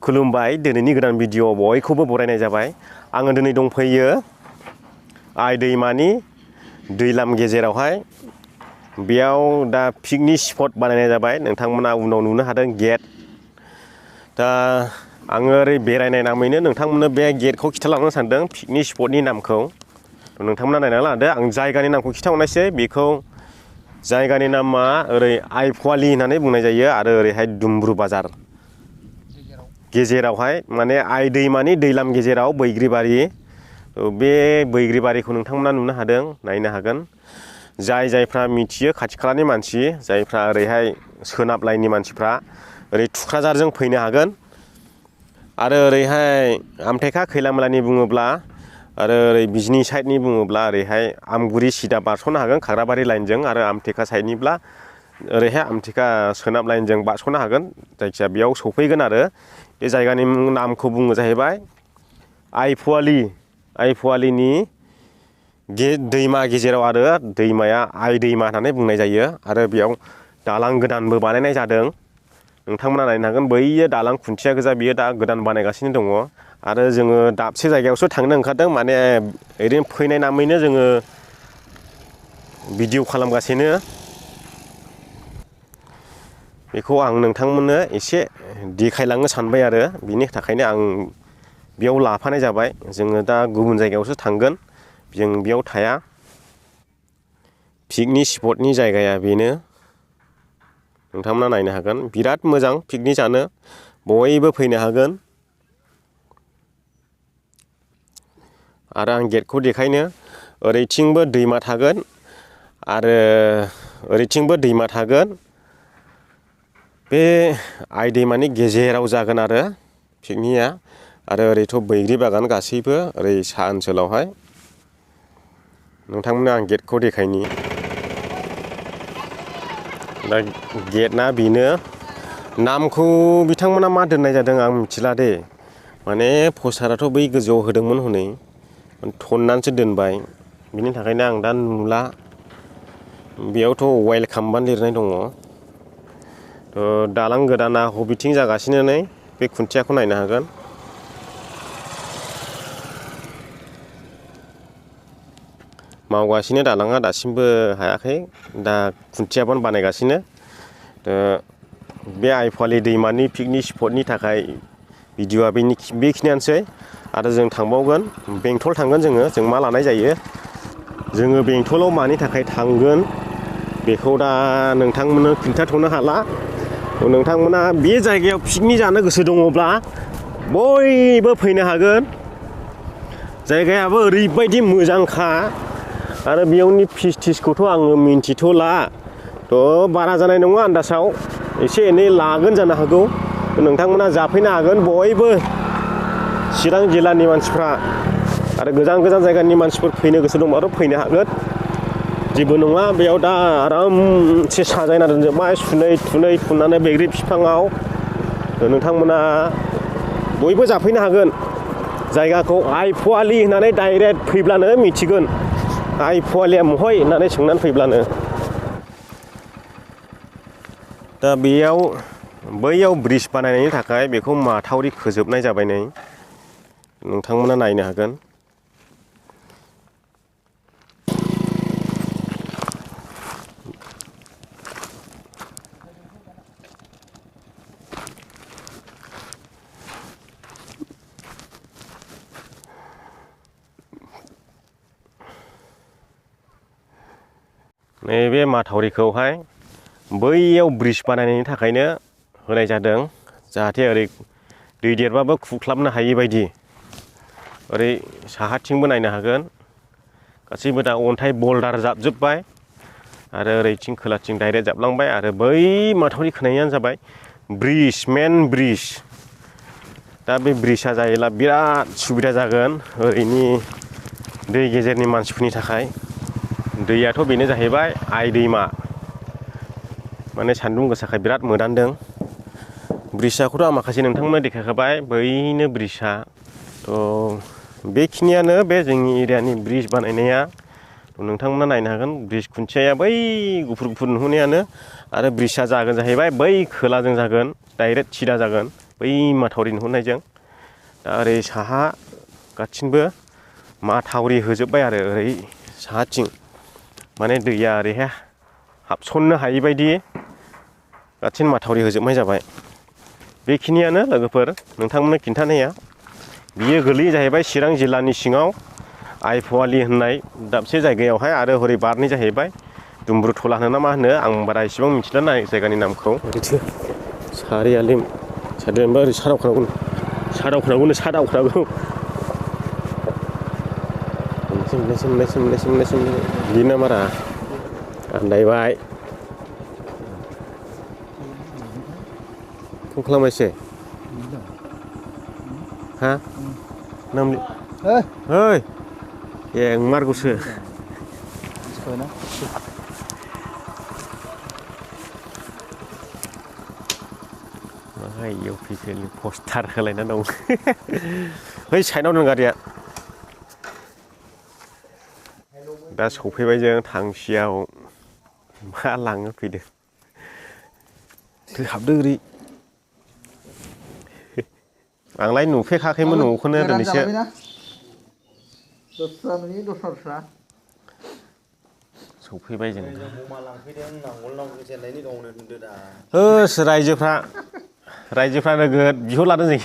खुलुमबाय दिनैनि गोदान भिडिअ बयखौबो बरायनाय जाबाय। आङो दिनै दंफैयो आइ दैमानि दैलाम गेजेरावहाय। बेयाव दा पिकनिक स्पट बानायनाय जाबाय। नोंथांमोना उनाव नुनो हादों गेट। दा आङो ओरै बेरायनाय नामैनो नोंथांमोननो बे गेटखौ खिथालांनो सानदों, पिकनिक स्पटनि नामखौ। नोंथांमोना नायना लादो। आं जायगानि नामखौ खिथाहरनायसै। बेखौ जायगानि नामा ओरै आइपवालि होननानै बुंनाय जायो आरो ओरैहाय दुम्ब्रु बाजार गेजेरावहाय, माने आइ दैमानि दैलाम गेजेराव बैग्रिबारि। बे बैग्रिबारिखौ नोंथांमोना नुनो हादों, नायनो हागोन। जायफ्रा मिथियो, खाथि खालानि मानसि, जायफ्रा ओरैहाय सोनाब लाइननि मानसिफ्रा ओरै थुक्राझारजों फैनो हागोन। आरो ओरैहाय आमथेखा खैलामैलानि बुङोब्ला आरो ओरै बिजनि साइडनि बुङोब्ला ओरैहाय आमगुरि सिदा बारस'नो हागोन खाग्राबारि लाइनजों, आरो आमथेखा साइडनिब्ला ओरैहाय आमथेखा सोनाब लाइनजों बारस'नो हागोन। जायखिया बेयाव सफैगोन। आरो बे जायगानि नामखौ बुङो जाहैबाय आइपवालि। आइपवालिनि दैमा गेजेराव, आरो दैमाया आइ दैमा होननानै बुंनाय जायो। आरो बेयाव दालां गोदानबो बानायनाय जादों। नोंथांमोना नायनो हागोन। बैयो दालां खुन्थिया गोजा, बियो दा गोदान बानायगासिनो दङ। आरो जोङो दाबसे जायगायावसो थांनो ओंखारदों, माने ओरैनो फैनाय नामैनो जोङो भिडिअ खालामगासिनो। बेखौ आं नोंथांमोननो एसे देखायलांनो सानबाय, आरो बिनि थाखायनो आं बेयाव लाफानाय जाबाय। जोङो दा गुबुन जायगायावसो थांगोन, जों बेयाव थाया। पिकनिक स्पटनि जायगाया बेनो। नोंथांमोना नायनो हागोन। बिराद मोजां पिकनिक जानो, बयबो फैनो हागोन। आरो आं गेटखौ देखायनो, ओरैथिंबो दैमा थागोन आरो ओरैथिंबो दैमा थागोन। बे आइ दैमानि गेजेराव जागोन आरो पिकनिकआ। आरो ओरैथ' बैग्रि बागान गासैबो ओरै सा ओनसोलावहाय। नोंथांमोननो आं गेटखौ देखायनि। दा गेटआ बेनो। नामखौ बिथांमोना मा दोननाय जादों आं मिथिला दे। माने पस्टाराथ' बै गोजौआव होदोंमोन हनै, थननानैसो दोनबाय। बिनि थाखायनो आं दा नुला। बेयावथ' वेलकाम बानो लिरनाय दङ। दालां गोदाना बबेथिं जागासिनो, नै बे खुन्थियाखौ नायनो हागोन। मावगासिनो दालाङा, दासिमबो हायाखै। दा खुन्थियाबोनो बानायगासिनो। बे आइपवालि दैमानि पिकनिक स्पटनि थाखाय भिडिअ'आ बेखिनियानोसै। आरो जों थांबावगोन, बेंटल थांगोन जों मा लानाय जायो। जोङो बेंटलाव मानि थाखाय थांगोन बेखौ दा नोंथांमोननो खिन्थाथ'नो हाला। नोंथांमोना बे जायगायाव पिकनिक जानो गोसो दङब्ला बयबो फैनो हागोन। जायगायाबो ओरैबायदि मोजांखा। आरो बेयावनि फिस थिसखौथ' आङो मिन्थिथ'ला। बारा जानाय नङा आन्दासाव, एसे एनै लागोन जानो हागौ। नोंथांमोना जाफैनो हागोन बयबो, चिरां जिल्लानि मानसिफ्रा। आरो गोजान गोजान जायगानि मानसिफोर फैनो गोसो दंबाथ' फैनो हागोन। जेबो नङा, बेयाव दा आरामसे साजायना दोनजोबबाय, सुनै थुनै थुनानै बैग्रि बिफाङाव। नोंथांमोना बयबो जाफैनो हागोन। जायगाखौ आइपवालि होननानै डाइरेक्ट फैब्लानो मिथिगोन। आइपवालिया महय होननानै सोंनानै फैब्लानो। दा बैयाव ब्रिज बानायनायनि थाखाय बेखौ माथावरि खोजोबनाय जाबाय। नै नोंथांमोना नायनो हागोन। नैबे माथावरिखौहाय बैयाव ब्रिज बानायनायनि थाखायनो होनाय जादों, जाहाथे ओरै दै देरबाबो खुख्लाबनो हायि बायदि। ओरै साहाथिंबो नायनो हागोन, गासैबो दा अन्थाइ बल्डार जाबजोब्बाय। आरो ओरैथिं खोलाथिं डाइरेक्ट जाबलांबाय। आरो बै माथावरि खोनायानो जाबाय ब्रिज, मेन ब्रिज। दा बे ब्रिजआ जायोब्ला बिराद सुबिदा जागोन ओरैनि दै गेजेरनि मानसिफोरनि थाखाय। दैयाथ' बेनो जाहैबाय आइ दैमा। माने सान्दुं गोसाखाय बिराद मोदानदों। ब्रिजआखौथ' आं माखासे नोंथांमोननो देखायखाबाय, बैनो ब्रिजआ। बेखिनियानो बे जोंनि एरियानि ब्रिज बानायनाया। नोंथांमोना नायनो हागोन। ब्रिज खुन्थियाया बै गुफुर गुफुर नुहोनायानो। आरो ब्रिजआ जागोन जाहैबाय बै खोलाजों जागोन, डाइरेक्ट सिदा जागोन। बै माथावरि नुहुरनायजों दा ओरै साहा गाथिंबो माथावरि होजोब्बाय आरो ओरै साहाथिं माने दैया ओरैहाय हाबसननो हायि बायदि गाथिं माथावरि होजोबनाय जाबाय बेखिनियानो लोगोफोर नोंथांमोननो खिन्थानाया बियो गोलैयो जाहैबाय चिरां जिल्लानि सिङाव आइफवालि होननाय दाबसे जायगायावहाय आरो हरै बारनि जाहैबाय दुम्ब्रुथला होनो ना मा होनो आं बारा इसेबां मिथिला ना जायगानि नामखौ ओरैथो सारियालिम सारियालिमबा ओरै सादावखानांगौनो बिदि ना मारा आन्दायबाय फन खालामबायसो हा नामलि ओइ एंमारगौसो माहाय अफिसियेलि पस्टार होलायना दं बै साइडआव दं गारिया दा सफैबाय जों थांखियाव मा लाङो फैदो हाबदो ओरै आंलाय नुफेरखाखैमोन न'खौनो दिनैसो सफैबाय जों होस रायजोफ्रा नोगोद बिहर लादों जों